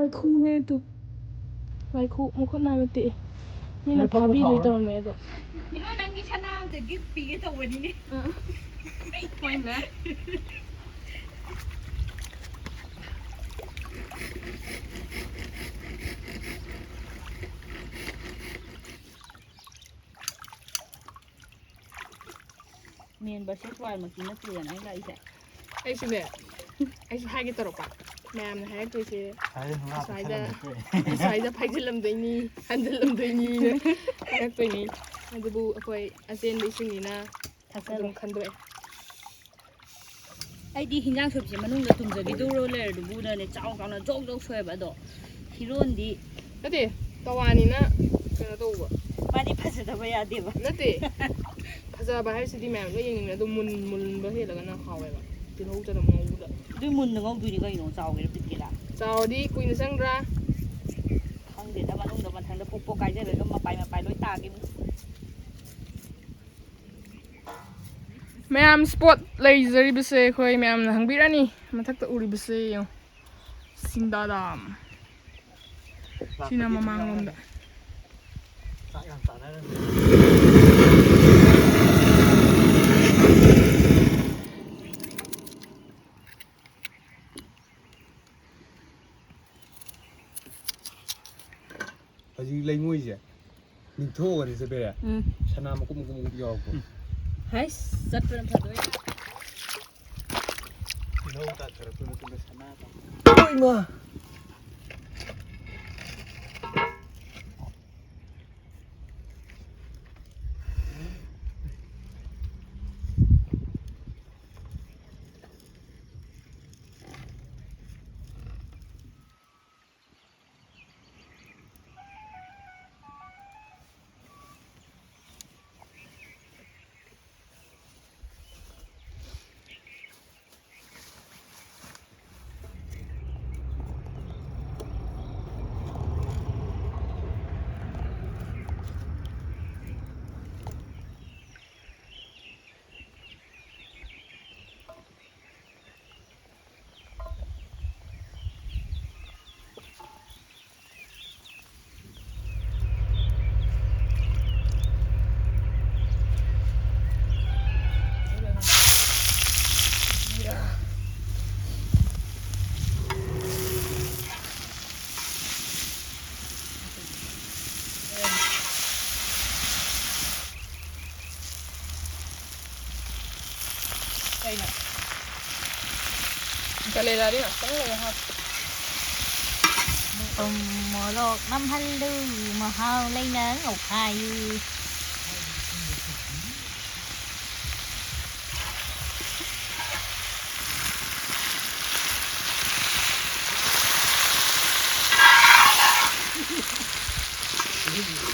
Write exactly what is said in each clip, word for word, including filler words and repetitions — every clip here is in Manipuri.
ꯋꯥꯏꯈꯨꯅꯦ ꯑꯗꯨ꯫ ꯋꯥꯏꯈꯨ ꯃꯈꯨꯠ ꯅꯥꯝꯃ ꯇꯦꯛꯑꯦ꯫ ꯃꯤꯅ ꯐꯥꯕꯤꯗꯣꯏ ꯇꯧꯔꯝꯃꯦ ꯑꯗꯣ꯫ ꯏꯃꯥ, ꯅꯪꯒꯤ ꯁꯅꯥ ꯑꯝꯇ ꯒꯤꯐ ꯄꯤꯒꯦ ꯇꯧꯕꯅꯤꯅꯦ꯫ ꯑ꯫ ꯍꯣꯏꯅꯦ꯫ ꯃꯦꯟ ꯚꯔꯁꯦꯁ ꯋꯥꯏꯜꯃꯛꯇꯤ ꯅꯠꯇꯦꯗꯅ ꯑꯩ ꯂꯥꯛꯏꯁꯦ꯫ ꯑꯩꯁꯨꯅꯦ, ꯑꯩꯁꯨ ꯍꯥꯏꯒꯦ ꯇꯧꯔꯛꯄ꯫ ꯃꯌꯥꯝꯅ ꯍꯥꯏꯔꯛꯇꯣꯏꯁꯦ, ꯍꯥꯏꯔꯦ, ꯅꯨꯡꯉꯥꯏ ꯑꯁ꯭ꯋꯥꯏꯗ, ꯇꯛꯁꯜꯂꯝꯕ ꯇꯣꯛꯑꯦ꯫ ꯑꯁ꯭ꯋꯥꯏꯗ ꯐꯥꯏꯖꯤꯜꯂꯝꯗꯣꯏꯅꯤ, ꯍꯟꯖꯤꯜꯂꯝꯗꯣꯏꯅꯤꯅ ꯍꯥꯏꯔꯛꯇꯣꯏꯅꯤ꯫ ꯑꯗꯨꯕꯨ ꯑꯩꯈꯣꯏ ꯑꯆꯦꯟꯕ ꯏꯁꯤꯡꯅꯤꯅ ꯊꯛꯆꯔꯣ꯫ ꯑꯗꯨꯝ ꯈꯟꯗꯣꯛꯑꯦ꯫ ꯑꯩꯗꯤ ꯍꯤꯟꯖꯥꯡ ꯁꯣꯏꯕꯁꯦ ꯃꯅꯨꯡꯗ ꯇꯨꯝꯖꯈꯤꯗꯧꯔꯣ ꯂꯩꯔꯗꯨꯕꯨꯅꯅꯦ, ꯆꯥꯎ ꯆꯥꯎꯅ ꯖꯣꯛ ꯖꯣꯛ ꯁꯣꯏꯑꯕ꯫ ꯑꯗꯣ ꯍꯤꯔꯣꯟꯗꯤ ꯅꯠꯇꯦ, ꯇꯋꯥꯅꯤꯅ ꯀꯩꯅꯣ ꯇꯧꯕ꯫ ꯃꯥꯗꯤ ꯐꯖꯗꯕ ꯌꯥꯗꯦꯕ꯫ ꯅꯠꯇꯦ, ꯐꯖꯕ ꯍꯥꯏꯁꯤꯗꯤ ꯃꯌꯥꯝ ꯂꯣꯏ ꯌꯦꯡꯅꯤꯡꯉꯦ, ꯑꯗꯣ ꯃꯨꯟ-, ꯃꯨꯟꯕ ꯍꯦꯜꯂꯒꯅ ꯍꯥꯎꯋꯦꯕ, ꯇꯤꯜꯍꯧ ꯆꯅꯝ ꯉꯧꯕꯗ꯫ ꯑꯗꯨꯏ ꯃꯨꯟꯅ ꯉꯧꯗꯣꯏꯅꯤ ꯀꯩꯅꯣ, ꯆꯥꯎꯒꯦꯔꯥ ꯄꯤꯛꯀꯦꯔꯥ꯫ ꯆꯥꯎꯔꯗꯤ ꯀꯨꯏꯅ ꯆꯪꯗ꯭ꯔꯥ? ꯈꯪꯗꯦꯗ, ꯃꯅꯨꯡꯗ ꯃꯊꯪꯗ ꯄꯣꯛ ꯄꯣꯛ ꯀꯥꯏꯖꯔꯒ ꯃꯄꯥꯏ ꯃꯄꯥꯏ ꯂꯣꯏ ꯇꯥꯈꯤꯕꯅꯤ꯫ ꯃꯌꯥꯝ ꯁ꯭ꯄꯣꯠ ꯂꯩꯖꯔꯤꯕꯁꯦ ꯑꯩꯈꯣꯏ ꯃꯌꯥꯝꯅ ꯍꯪꯕꯤꯔꯅꯤ꯫ ꯃꯊꯛꯇ ꯎꯔꯤꯕꯁꯦ ꯌꯦꯡꯉꯨ꯫ ꯁꯤꯡꯗꯥ ꯗꯥꯝ꯫ ꯁꯤꯅ ꯂꯥꯛꯄꯗꯤ ꯑꯗꯨꯝ ꯃꯃꯥꯡꯂꯣꯝꯗ꯫ ꯌꯥꯎꯔꯅꯤ꯫ ꯆꯥꯛ ꯌꯥꯝ ꯆꯥꯅꯔꯝꯃꯤ꯫ ꯍꯧꯖꯤꯛ ꯂꯩꯉꯣꯏꯁꯦ ꯅꯤꯡꯊꯣꯛꯑꯒꯅꯤ ꯆꯠꯄꯤꯔꯦ꯫ ꯎꯝ꯫ ꯁꯅꯥ ꯃꯀꯨꯞ ꯃꯀꯨꯞ ꯃꯀꯨꯞ ꯌꯥꯎꯔꯛꯄ꯫ ꯍꯩꯁ, ꯆꯠꯄꯅ ꯐꯗꯣꯏꯅꯦ꯫ ꯇꯤꯜꯍꯧ ꯇꯥꯊꯔꯛꯄꯒꯤ ꯃꯇꯨꯡꯗ ꯁꯅꯥ ꯇꯥ-, ꯏꯃꯥ! ꯀꯂꯦꯖꯥꯗꯤ ꯉꯥꯛꯇꯪ ꯂꯩꯔ ꯍꯥꯞꯄꯨ꯫ ꯊꯨꯝ ꯃꯣꯔꯣꯛ ꯅꯝꯍꯜꯂꯨ, ꯃꯍꯥꯎ ꯂꯩꯅ ꯉꯧꯈꯥꯏꯌꯨ꯫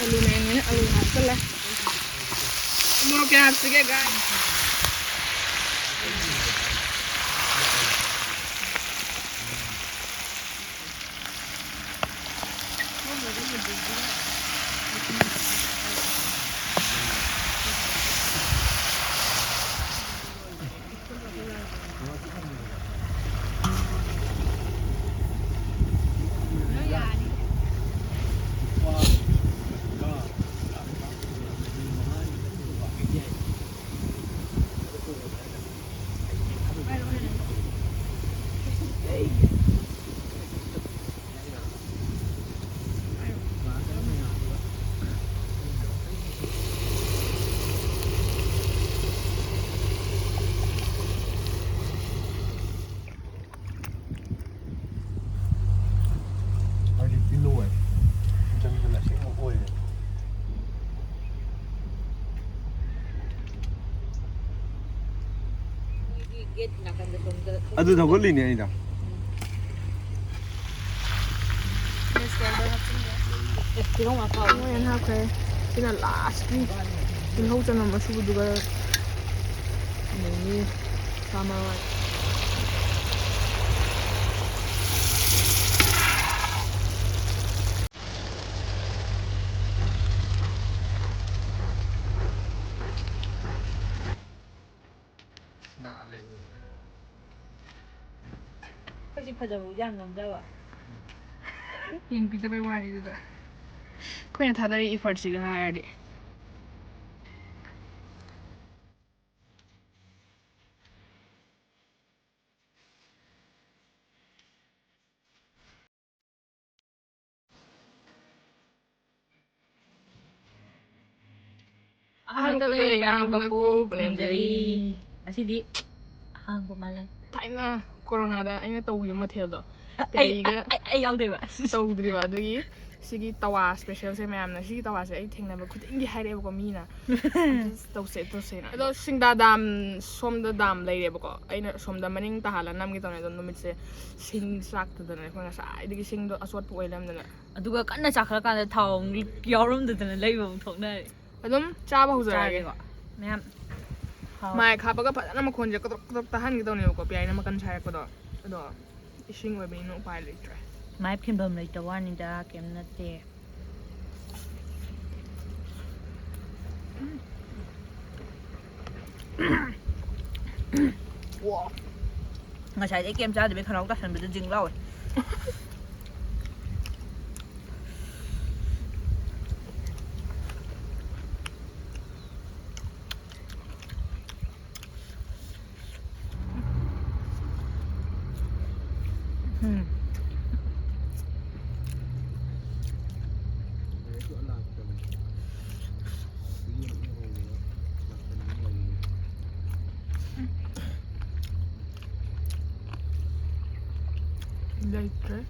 ꯑꯂꯨ ꯃꯌꯥꯝꯅꯤꯅ ꯑꯂꯨ ꯍꯥꯞꯆꯜꯂꯦ꯫ ꯃꯣꯔꯣꯛ ꯀꯌꯥ ꯍꯥꯞꯁꯤꯒꯦ, ꯒꯥꯏ? ꯍꯧꯖꯤꯛꯇꯤ ꯂꯣꯏꯔꯦ꯫ ꯖꯪꯒꯜ ꯑꯁꯦꯡꯕ ꯑꯣꯏꯔꯦ꯫ ꯑꯗꯨ ꯊꯧꯒꯠꯂꯤꯅꯦ ꯑꯩꯅ꯫ ꯃꯣꯏꯅ ꯍꯥꯞꯈ꯭ꯔꯦ꯫ ꯁꯤꯅ ꯂꯥꯁꯀꯤ ꯇꯤꯜꯍꯧ ꯆꯅꯝ ꯑꯁꯨꯕꯗꯨꯒ, ꯑꯗꯒꯤ ꯁꯥ ꯃꯔꯣꯏ꯫ ꯑꯩꯈꯣꯏꯁꯤ ꯐꯖꯕꯕꯨꯗꯤ ꯌꯥꯝ ꯅꯝꯖꯕ꯫ ꯌꯦꯡꯕꯤꯗꯕꯩ ꯋꯥꯅꯤꯗꯨꯗ꯫ ꯑꯩꯈꯣꯏꯅ ꯊꯥꯗꯔꯤ effortꯁꯤꯒ ꯍꯥꯏꯔꯗꯤ꯫ ꯑꯍꯥꯟꯕꯗ ꯂꯩꯔꯦ, ꯑꯍꯥꯟꯕ ꯀꯣꯛ ꯂꯦꯝꯖꯔꯤ꯫ ꯉꯁꯤꯗꯤ ꯑꯥꯡꯕ ꯃꯥꯜꯂꯦ꯫ ꯊꯥꯏꯅ ꯀꯣꯔꯣꯅꯥꯗ ꯑꯩꯅ ꯇꯧꯈꯤꯕ ꯃꯊꯦꯜꯗꯣ ꯑꯩ ꯄꯤꯔꯛꯏꯒ ꯑꯩ- ꯑꯩ ꯌꯥꯎꯗꯣꯏꯕ꯫ ꯇꯧꯗ꯭ꯔꯤꯕ꯫ ꯑꯗꯨꯒꯤ ꯁꯤꯒꯤ ꯇꯋꯥ ꯁ꯭ꯄꯦꯁꯦꯜꯁꯦ ꯃꯌꯥꯝꯅ ꯁꯤꯒꯤ ꯇꯋꯥꯁꯦ ꯑꯩ ꯊꯦꯡꯅꯕ ꯈꯨꯗꯤꯡꯒꯤ ꯍꯥꯏꯔꯛꯑꯦꯕꯀꯣ ꯃꯤꯅ꯫ "ꯑꯗꯨ ꯇꯧꯁꯦ ꯇꯧꯁꯦꯅ꯫ ꯑꯗꯣ ꯁꯤꯡꯗꯥ ꯗꯥꯝ ꯁꯣꯝꯗ ꯗꯥꯝ ꯂꯩꯔꯦꯕꯀꯣ꯫ ꯑꯩꯅ ꯁꯣꯝꯗ ꯃꯅꯤꯡ ꯇꯥꯍꯜꯂ ꯅꯝꯒꯦ ꯇꯧꯅꯦ꯫ ꯑꯗꯣ ꯅꯨꯃꯤꯠꯁꯦ ꯁꯤꯡ ꯆꯥꯛꯇꯗꯅ ꯑꯩꯈꯣꯏ ꯉꯁꯥꯏꯗꯒꯤ ꯁꯤꯡꯗꯣ ꯑꯆꯣꯠꯄ ꯑꯣꯏ ꯂꯩꯔꯝꯗꯅ꯫ ꯑꯗꯨꯒ ꯀꯟꯅ ꯆꯥꯈꯠꯂꯀꯥꯟꯗ ꯊꯥꯎ ꯑꯃꯨꯛ ꯌꯥꯎꯔꯝꯗꯗꯅ ꯂꯩꯕ ꯑꯃꯨꯛ ꯊꯣꯛꯅꯔꯦ꯫ ꯑꯗꯨꯝ ꯆꯥꯕ ꯍꯧꯖꯔꯛꯑꯒꯦ꯫ ꯆꯥꯔꯦꯀꯣ ꯃꯌꯥꯝ꯫ ꯍꯥꯎ꯫ ꯃꯥꯏꯛ ꯍꯥꯞꯄꯒ ꯐꯖꯅ ꯃꯈꯣꯟꯁꯦ ꯀꯇ꯭ꯔꯣꯛ ꯀꯇ꯭ꯔꯣꯛ ꯇꯥꯍꯟꯒꯦ ꯇꯧꯅꯦꯕꯀꯣ, ꯄꯤꯌꯥꯏꯅ ꯃꯀꯟ ꯁꯥꯏꯔꯛꯄꯗꯣ꯫ ꯑꯗꯣ ꯏꯁꯤꯡ ꯑꯣꯏꯕꯅꯤꯅ ꯎꯄꯥꯏ ꯂꯩꯇ꯭ꯔꯦ꯫ ꯃꯥꯏ ꯈꯤꯟꯐꯝ ꯂꯩꯇꯕ ꯋꯥꯅꯤꯗ, ꯀꯩꯝ ꯅꯠꯇꯦ꯫ ꯉꯁꯥꯏꯗꯩ ꯀꯩꯝ ꯆꯥꯗꯕꯤ ꯈꯅꯥꯎ ꯇꯥꯁꯟꯕꯗ ꯖꯤꯡ ꯂꯥꯎꯋꯦ꯫ ꯎꯝ꯫ ꯂꯩꯇ꯭ꯔꯦ꯫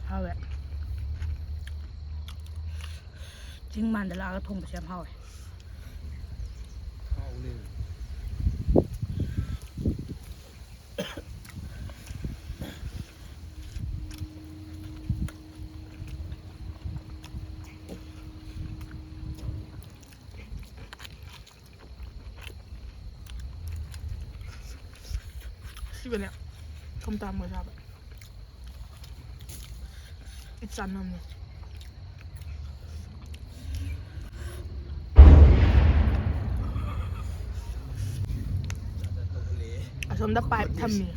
ꯍꯥꯎꯋꯦ꯫ ꯆꯤꯡ ꯃꯥꯟꯗ ꯂꯥꯛꯑꯒ ꯊꯣꯡꯕꯁꯦ ꯌꯥꯝ ꯍꯥꯎꯋꯦ꯫ ꯁꯤꯕꯅꯦ ꯊꯨꯝ ꯇꯥꯃꯣ ꯆꯥꯕ꯫ ꯏꯆꯥꯟꯅꯝꯅꯦ꯫ ꯑꯁꯣꯝꯗ ꯄꯥꯏꯞ ꯊꯝꯃꯤ꯫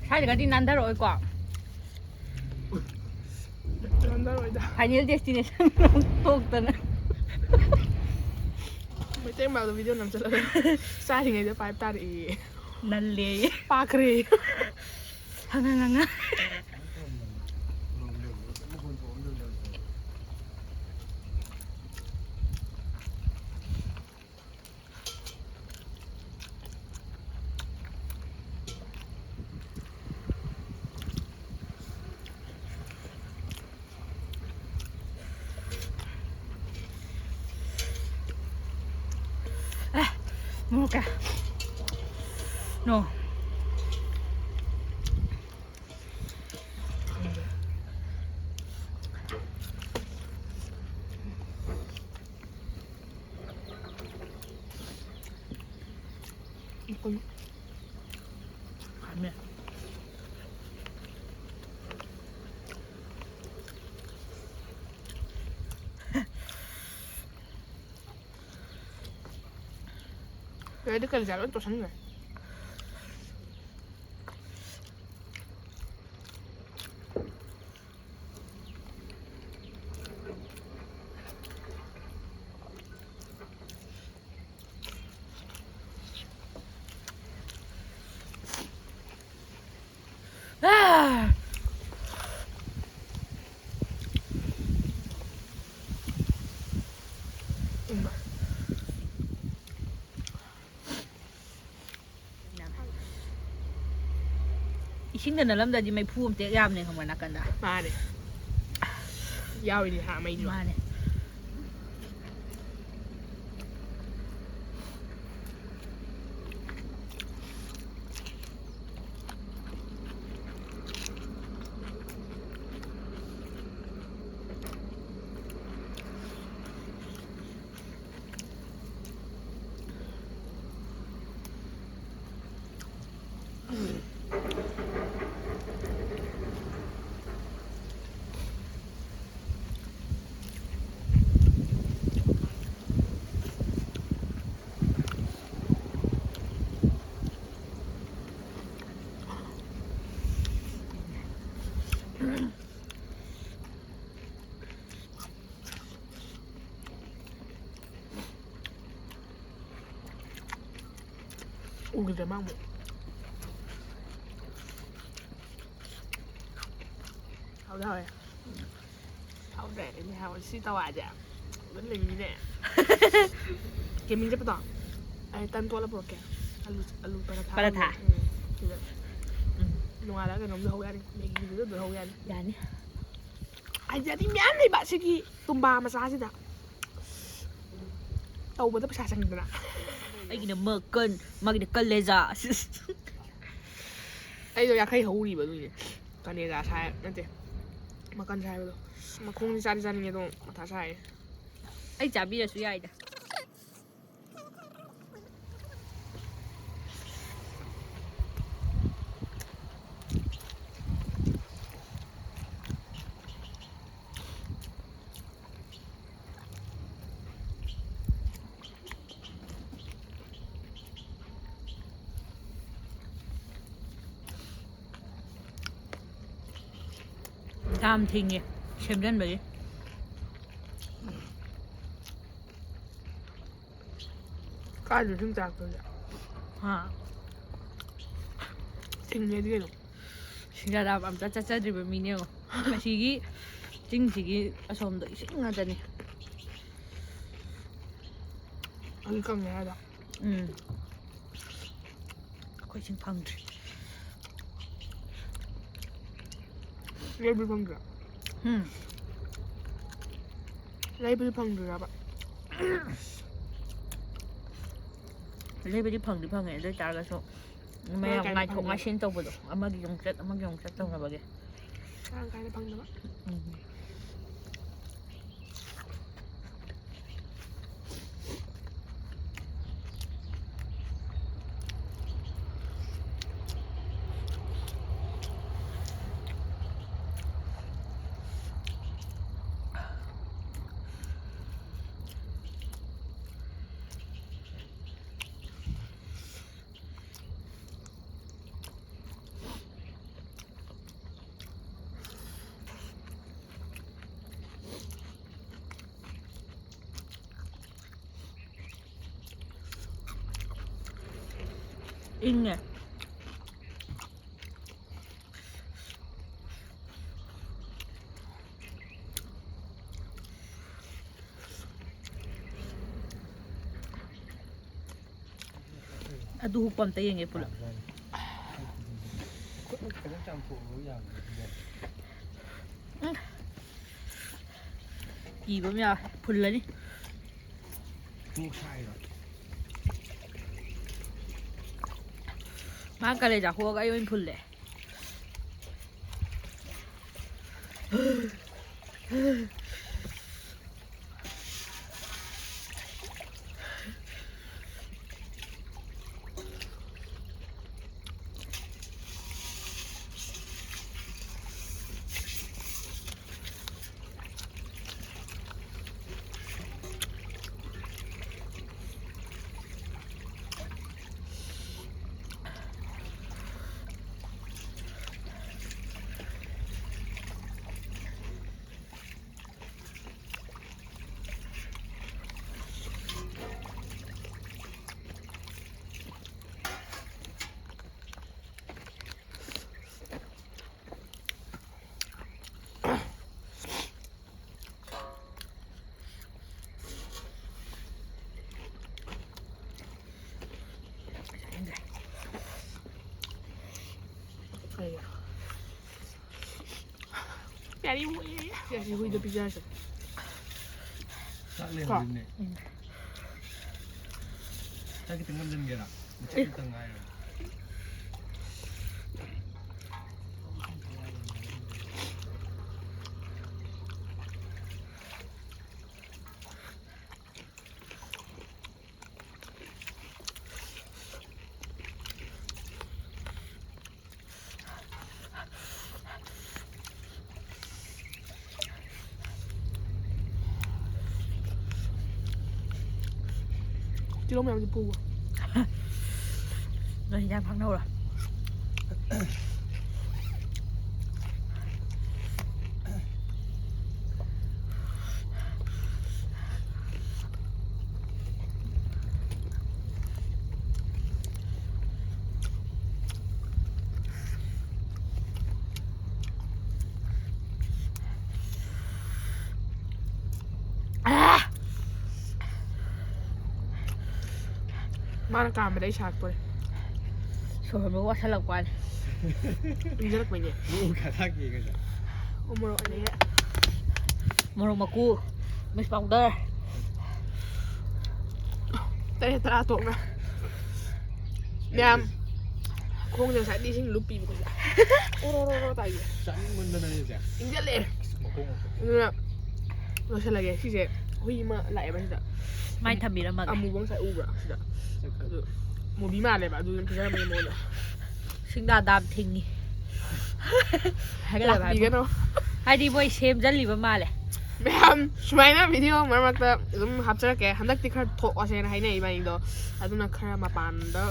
ꯁ꯭ꯋꯥꯏꯗꯒꯗꯤ ꯅꯥꯟꯊꯔꯛꯑꯣꯏꯀꯣ꯫ ꯉꯝꯖꯔꯣꯏꯗ꯫ Final destination ꯊꯣꯛꯇꯅ꯫ ꯃꯩꯇꯩ ꯃꯌꯥꯝꯗꯣ video ꯅꯝꯁꯤꯜꯂꯒ ꯆꯥꯔꯤꯉꯩꯗ pipe ꯇꯥꯔꯛꯏꯌꯦ꯫ ꯅꯜꯂꯦꯌꯦ꯫ ꯄꯥꯛꯈ꯭ꯔꯦ꯫ ꯍꯪꯉ ꯉꯪꯉ꯫ ꯑꯦ, ꯃꯣꯔꯣꯛ ꯀꯌꯥ? No꯫ ꯎꯝ꯫ ꯍꯥꯎꯃꯦ꯫ ꯑꯗꯨꯗꯤ ꯀꯂꯦꯖꯥ ꯂꯣꯏ ꯇꯣꯠꯁꯟꯈ꯭ꯔꯦ꯫ ꯑꯥ! ꯏꯁꯤꯡꯗ ꯅꯠꯂꯝꯗ꯭ꯔꯗꯤ ꯃꯩꯐꯨ ꯑꯝꯇ ꯍꯦꯛ ꯌꯥꯕꯅꯦ, ꯈꯪꯕ꯭ꯔꯥ, ꯅꯥꯀꯟꯗ꯫ ꯃꯥꯅꯦ꯫ ꯌꯥꯎꯔꯤꯅꯦ ꯍꯥ, ꯃꯩꯗꯣ꯫ ꯃꯥꯅꯦ꯫ ꯎꯈꯤꯗ꯭ꯔꯦ ꯃꯥ ꯑꯃꯨꯛ꯫ ꯍꯥꯎꯗꯤ ꯍꯥꯎꯋꯦ꯫ ꯍꯥꯎꯗ꯭ꯔꯦ? ꯑꯩꯗꯤ ꯍꯥꯎꯋꯦ꯫ ꯁꯤ ꯇꯋꯥꯁꯦ ꯑꯗꯨꯝ ꯂꯩꯕꯤꯅꯦ꯫ ꯀꯦꯝꯄꯤꯡ ꯆꯠꯄꯗꯣ ꯑꯩ ꯇꯟ ꯇꯣꯠꯂ ꯄꯨꯔꯛꯀꯦ꯫ ꯑꯂꯨ, ꯑꯂꯨ ꯄꯔꯥꯊꯥ꯫ ꯄꯔꯥꯊꯥ꯫ ꯎꯝ, ꯁꯤꯗ꯫ ꯎꯝ꯫ ꯅꯣꯡꯉꯥꯜꯂꯒ ꯀꯩꯅꯣꯝꯗ ꯍꯧ ꯌꯥꯅꯤ꯫ ꯃꯦꯒꯤꯗꯨꯗ ꯑꯗꯨꯝ ꯍꯧ ꯌꯥꯅꯤ꯫ ꯌꯥꯅꯤ꯫ ꯑꯥꯏꯗꯤꯌꯥꯗꯤ ꯃꯌꯥꯝ ꯂꯩꯕ ꯁꯤꯒꯤ ꯇꯨꯝꯕꯥ ꯃꯆꯥꯁꯤꯗ꯫ ꯇꯧꯕꯗ ꯄꯩꯁꯥ ꯆꯪꯗꯅ꯫ ꯑꯩꯒꯤꯅ ꯃꯀꯟ, ꯃꯥꯒꯤꯅ ꯀꯂꯦꯖꯥ꯫ ꯑꯩꯗꯣ ꯌꯥꯡꯈꯩ ꯍꯧꯔꯤꯕ ꯑꯗꯨꯒꯤꯅꯦ꯫ ꯀꯂꯦꯖꯥ ꯁꯥꯏ-, ꯅꯠꯇꯦ, ꯃꯀꯟ ꯁꯥꯏꯕꯗꯣ꯫ ꯃꯈꯣꯡꯗꯤ ꯆꯥꯗꯤ ꯆꯥꯅꯤꯡꯉꯦ ꯑꯗꯣ ꯃꯊꯥ ꯁꯥꯏꯌꯦ꯫ ꯑꯩ ꯆꯥꯕꯤꯔꯁꯨ ꯌꯥꯏꯗ꯫ ꯌꯥꯝ ꯊꯤꯡꯉꯦ ꯁꯦꯝꯖꯟꯕꯒꯤ꯫ ꯀꯥꯏꯗ ꯏꯁꯤꯡ ꯆꯥꯛꯇꯣꯏꯁꯦ? ꯍꯥ? ꯊꯤꯡꯉꯦꯗꯤ ꯀꯩꯅꯣ? ꯁꯤꯡꯗꯥ ꯗꯥꯝ ꯑꯝꯇ ꯆꯠꯆꯗ꯭ꯔꯤꯕ ꯃꯤꯅꯦ ꯌꯦꯡꯉꯣ꯫ ꯑꯁꯤꯒꯤ ꯆꯤꯡꯁꯤꯒꯤ ꯑꯁꯣꯝꯗꯣ ꯏꯁꯤꯡ ꯉꯥꯛꯇꯅꯤ꯫ ꯑꯗꯨ ꯀꯪꯉꯦ ꯍꯥꯏꯔꯣ? ꯎꯝ꯫ ꯑꯩꯈꯣꯏ ꯏꯁꯤꯡ ꯐꯪꯗ꯭ꯔꯤ꯫ ꯂꯩꯕ ꯐꯪꯗ꯭ꯔꯥ? ꯎꯝ꯫ ꯂꯩꯕꯗꯤ ꯐꯪꯗ꯭ꯔꯤꯔꯕ? ꯂꯩꯕꯗꯤ ꯐꯪꯗꯤ ꯐꯪꯉꯦ, ꯑꯗꯨ ꯑꯣꯏ ꯇꯥꯔꯒꯁꯨ ꯃꯌꯥꯝ ꯀꯥꯏꯗ ꯉꯥꯏꯊꯣꯛ ꯐꯪꯒꯦꯕ? ꯉꯥꯏꯁꯤꯟ ꯇꯧꯕꯗꯣ, ꯑꯃꯒꯤ ꯑꯃꯨꯛ ꯆꯠ, ꯑꯃꯒꯤ ꯑꯃꯨꯛ ꯆꯠ ꯇꯧꯅꯕꯒꯤ꯫ ꯃꯔꯥꯡ ꯀꯥꯏꯅ ꯐꯪꯗꯕ꯫ ꯎꯝ꯫ ꯏꯪꯉꯦ꯫ ꯑꯗꯨ ꯍꯨꯛꯄ ꯑꯝꯇ ꯌꯦꯡꯒꯦ ꯄꯨꯂꯞ꯫ ꯎꯝ꯫ ꯀꯤꯕ ꯑꯃ ꯌꯥꯎꯔꯦ꯫ ꯐꯨꯜꯂꯅꯤ꯫ ꯃꯥ ꯀꯂꯦꯖꯥ ꯍꯣꯛꯑꯒ ꯑꯩ ꯑꯣꯏꯅ ꯐꯨꯜꯂꯦ꯫ ꯄꯤꯌꯥꯔꯤ ꯍꯨꯏ꯫ ꯄꯤꯌꯥꯔꯤ ꯍꯨꯏꯗꯣ ꯄꯤꯖꯔꯁꯦ꯫ ꯆꯥꯛ ꯂꯩꯍꯧꯔꯤꯕꯅꯦ꯫ ꯎꯝ꯫ ꯆꯥꯛ ꯈꯤꯇꯪ ꯉꯝꯖꯟꯒꯦꯔꯥ? ꯃꯆꯦꯠ ꯑꯦ꯫ ꯈꯤꯇꯪ ꯉꯥꯏꯔꯕꯅꯦ꯫ ꯇꯤꯜꯍꯧ ꯃꯌꯥꯝꯁꯦ ꯄꯨꯒꯣ꯫ ꯅꯣꯏ ꯍꯤꯟꯖꯥꯡ ꯐꯥꯡꯅꯧꯔꯣ꯫ ꯃꯥꯅ ꯀꯥꯝꯕꯗ ꯑꯩ ꯁꯥꯔꯛꯇꯣꯔꯦ꯫ ꯁꯣꯔ ꯍꯣꯟꯕ ꯋꯥꯁꯜꯂꯛꯄ ꯋꯥꯅꯤ꯫ ꯏꯪꯖꯜꯂꯛꯄꯩꯅꯦ꯫ ꯃꯣꯔꯣꯛ ꯈꯔ ꯊꯥꯛꯀꯦ ꯉꯁꯥꯏ꯫ ꯎ ꯃꯣꯔꯣꯛ ꯑꯅꯤꯒ꯫ ꯃꯣꯔꯣꯛ ꯃꯀꯨ, ꯃꯤꯁ ꯄꯥꯎꯗꯔ꯫ ꯇꯔꯦꯠ ꯇꯔꯥ ꯇꯣꯛꯅ꯫ ꯃꯌꯥꯝ ꯈꯣꯡꯁꯦ ꯉꯁꯥꯏꯗꯤ ꯏꯁꯤꯡ ꯂꯨꯞꯄꯤꯕ ꯈꯣꯏꯗ꯫ ꯑꯣꯔꯣ ꯑꯣꯔꯣ ꯑꯣꯔꯣ ꯇꯥꯏꯌꯦ꯫ ꯆꯥꯅꯤꯡꯃꯟꯗꯅ ꯑꯩꯁꯦ꯫ ꯏꯪꯖꯜꯂꯛꯑꯦ꯫ ꯑꯁ, ꯃꯈꯣꯡ ꯑꯃꯨꯛ꯫ ꯑꯗꯨꯅ ꯂꯣꯏꯁꯤꯜꯂꯒꯦ꯫ ꯁꯤꯁꯦ ꯍꯨꯏ ꯑꯃ ꯂꯥꯛꯑꯦꯕ ꯁꯤꯗ꯫ ꯃꯥꯏ ꯊꯝꯕꯤꯔꯝꯃꯒꯦ꯫ ꯑꯃꯨꯕ ꯉꯁꯥꯏ ꯎꯕ꯭ꯔꯥ ꯁꯤꯗ? ꯆꯠꯈ꯭ꯔꯦ꯫ ꯑꯗꯨ ꯃꯨꯚꯤ ꯃꯥꯜꯂꯦꯕ꯫ ꯑꯗꯨ ꯑꯗꯨꯝ ꯄꯤꯖꯔꯝꯕꯅꯦ ꯃꯉꯣꯟꯗ꯫ ꯁꯤꯡꯗꯥ ꯗꯥꯝ ꯊꯤꯡꯉꯤ꯫ ꯍꯥꯏꯒꯠꯂꯒ ꯂꯥꯛꯄꯤꯒꯅꯣ꯫ ꯍꯥꯏꯗꯤ ꯃꯣꯏ ꯁꯦꯝꯖꯜꯂꯤꯕ ꯃꯥꯜꯂꯦ꯫ ꯃꯌꯥꯝ ꯁꯨꯃꯥꯏꯅ ꯚꯤꯗꯤꯑꯣ ꯃꯔꯛ ꯃꯔꯛꯇ ꯑꯗꯨꯝ ꯍꯥꯞꯆꯔꯛꯀꯦ꯫ ꯍꯟꯗꯛꯇꯤ ꯈꯔ ꯊꯣꯛꯑꯁꯦꯅ ꯍꯥꯏꯅꯩ ꯏꯕꯥꯅꯤꯗꯣ꯫ ꯑꯗꯨꯅ ꯈꯔ ꯃꯄꯥꯟꯗ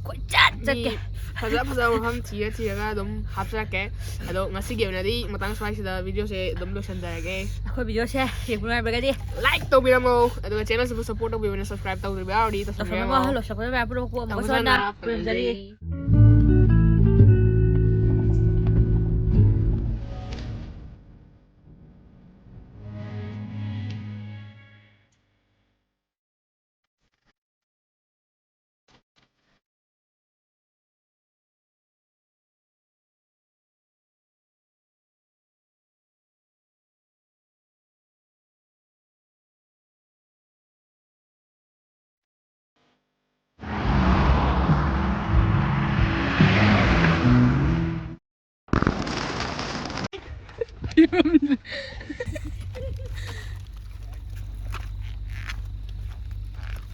ꯀꯣꯏꯆꯠ ꯆꯠꯀꯦ꯫ ꯃꯤ ꯐꯖ ꯐꯖꯕ ꯃꯐꯝ ꯊꯤꯔ ꯊꯤꯔꯒ ꯑꯗꯨꯝ ꯍꯥꯞꯆꯔꯛꯀꯦ꯫ ꯑꯗꯣ ꯉꯁꯤꯒꯤ ꯑꯣꯏꯅꯗꯤ ꯃꯇꯥꯡ ꯁ꯭ꯋꯥꯏꯁꯤꯗ ꯚꯤꯗꯤꯑꯣꯁꯦ ꯑꯗꯨꯝ ꯂꯣꯏꯁꯤꯟꯖꯔꯒꯦ꯫ ꯑꯩꯈꯣꯏ ꯚꯤꯗꯤꯑꯣꯁꯦ ꯌꯦꯡꯕ ꯅꯨꯡꯉꯥꯏꯕꯤꯔꯒꯗꯤ ꯂꯥꯏꯛ ꯇꯧꯕꯤꯔꯝꯃꯣ꯫ ꯑꯗꯨꯒ ꯆꯦꯅꯦꯜꯁꯤꯕꯨ ꯁꯞꯄꯣꯔꯠ ꯇꯧꯕꯤꯕꯅ ꯁꯕꯁꯀ꯭ꯔꯥꯏꯕ ꯇꯧꯗ꯭ꯔꯤꯕ ꯌꯥꯎꯔꯗꯤ ꯇꯧꯁꯟꯕꯤꯔꯝꯃꯣ꯫ ꯇꯧꯁꯟꯕꯤꯔꯝꯃꯣ꯫ ꯂꯣꯏꯁꯤꯜꯂꯛꯄꯗ ꯃꯌꯥꯝ ꯄꯨꯝꯅꯃꯛꯄꯨ ꯑꯃꯨꯛ ꯈꯨꯔꯨꯝꯖꯔꯤ꯫ ꯍꯟꯅ ꯈꯨꯔꯨꯝꯖꯔꯤ꯫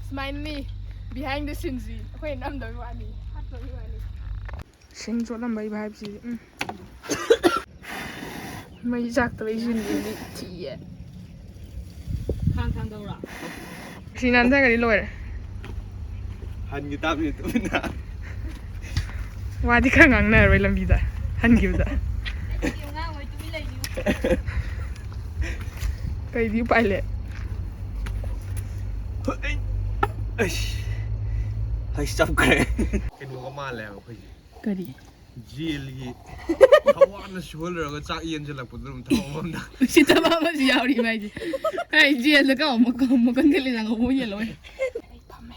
ꯁꯨꯃꯥꯏꯅꯅꯤ behind the sceneꯁꯤ ꯑꯩꯈꯣꯏ ꯅꯝꯗꯕꯒꯤ ꯋꯥꯅꯤ, ꯍꯥꯠꯇꯕꯒꯤ ꯋꯥꯅꯤ꯫ ꯁꯤꯡ ꯆꯣꯠꯂꯝꯕꯩ vibeꯁꯤꯗꯤ, ꯎꯝ꯫ ꯃꯩ ꯆꯥꯛꯇꯕꯩ ꯁꯤꯟꯗꯨꯗꯤ ꯊꯤꯌꯦ꯫ ꯈꯥꯡ ꯊꯥꯡꯗꯧꯔꯣ? ꯁꯤ ꯅꯥꯟꯊꯒꯗꯤ ꯂꯣꯏꯔꯦ꯫ ꯍꯟꯒꯤ ꯇꯥꯕꯅꯤ ꯇꯨꯃꯤꯟꯅ꯫ ꯋꯥꯗꯤ ꯈꯔ ꯉꯥꯡꯅꯔꯣꯏ ꯂꯝꯕꯤꯗ ꯍꯟꯈꯤꯕꯗ꯫ ꯑꯩꯗꯤ ꯉꯥꯡꯉꯣꯏ, ꯇꯨꯃꯤꯟ ꯂꯩꯅꯤ꯫ ꯀꯩꯗꯤ ꯎꯄꯥꯏ ꯂꯩ? ꯑꯩꯁ, ꯑꯩꯁ ꯆꯞꯈ꯭ꯔꯦ꯫ ꯀꯩꯅꯣꯒ ꯃꯥꯜꯂꯦ ꯍꯥꯏꯕ ꯑꯩꯈꯣꯏꯁꯦ꯫ ꯀꯔꯤ? ꯖꯦꯜꯒꯤ ꯊꯋꯥꯅ ꯁꯨꯍꯜꯂꯨꯔꯒ ꯆꯥꯛ ꯌꯦꯟꯁꯤꯜꯂꯛꯄꯗꯣ ꯑꯗꯨꯝ ꯊꯕꯛ ꯑꯃꯗ꯫ ꯎꯁꯤꯠꯇꯕ ꯑꯃꯁꯨ ꯌꯥꯎꯔꯤ ꯃꯥꯏꯁꯦ꯫ ꯑꯩ ꯖꯦꯜꯗ ꯀꯥꯎ ꯃꯀꯣꯟ ꯃꯀꯣꯟ ꯈꯜꯂꯤ ꯅꯪ ꯑꯃꯨꯛ ꯌꯦꯜꯂꯣꯏ꯫ ꯑꯩ ꯐꯝꯃꯦ꯫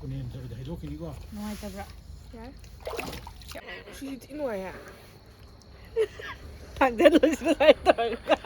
ꯀꯨꯅꯦꯝ ꯊꯣꯛꯑꯗꯤ ꯍꯩꯗꯣꯛꯈꯤꯅꯤꯀꯣ꯫ ꯅꯨꯡꯉꯥꯏꯇꯕ꯭ꯔꯥ? ꯌꯥꯔꯦ꯫ ꯁꯤꯗꯤ ꯊꯤ ꯅꯨꯡꯉꯥꯏꯍꯦ꯫ ꯊꯥꯡꯖꯜꯂꯨꯁꯤ ꯅꯨꯡꯉꯥꯏꯇꯧꯔꯒ꯫